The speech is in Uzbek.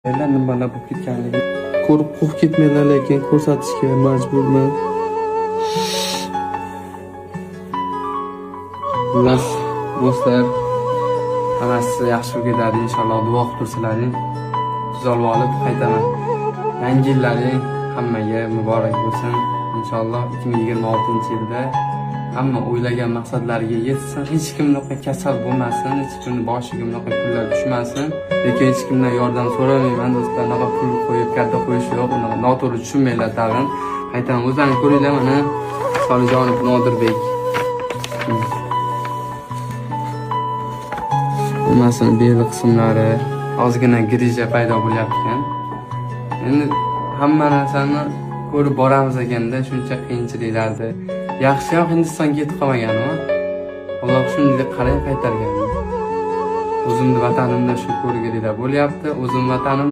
Nimalar bo'lib ketganligini ko'rib qo'rqib ketmanglar, lekin ko'rsatishga majburman. Xullas, do'stlar, hammasi yaxshi bo'lib ketadi inshaalloh, duo qilib tursalaring, tuzalib olib qaytaman. Yangi yillaring hammaga muborak bo'lsin. Inshaalloh 2026-yilda hamma o'ylagan maqsadlariga yetsin, hech kim bunaqa kasal bo'lmasin, hech kimning boshiga bunaqa pullar tushmasin. Lekin hech kimdan yordam so'ramayman do'stlar, bunaqa pul qo'yib karta qo'yish yo'q, unaqa noto'g'ri tushunmanglar tag'in. Qaytaman, o'zlaring ko'ringlar mana Solijonov Nodirbek. Hammasini beli qismlari ozgina grija paydo bo'lyapti ekan. Endi hamma narsani ko'rib boramiz ekanda, shuncha qiyinchiliklarni. Yaxshiyam Hindistonga ketib qolmaganmi? Alloh shunday qarang qaytarganmi? O'zimni vatanimda shu ko'rgiliklar bo'lyapti. O'zim vatanim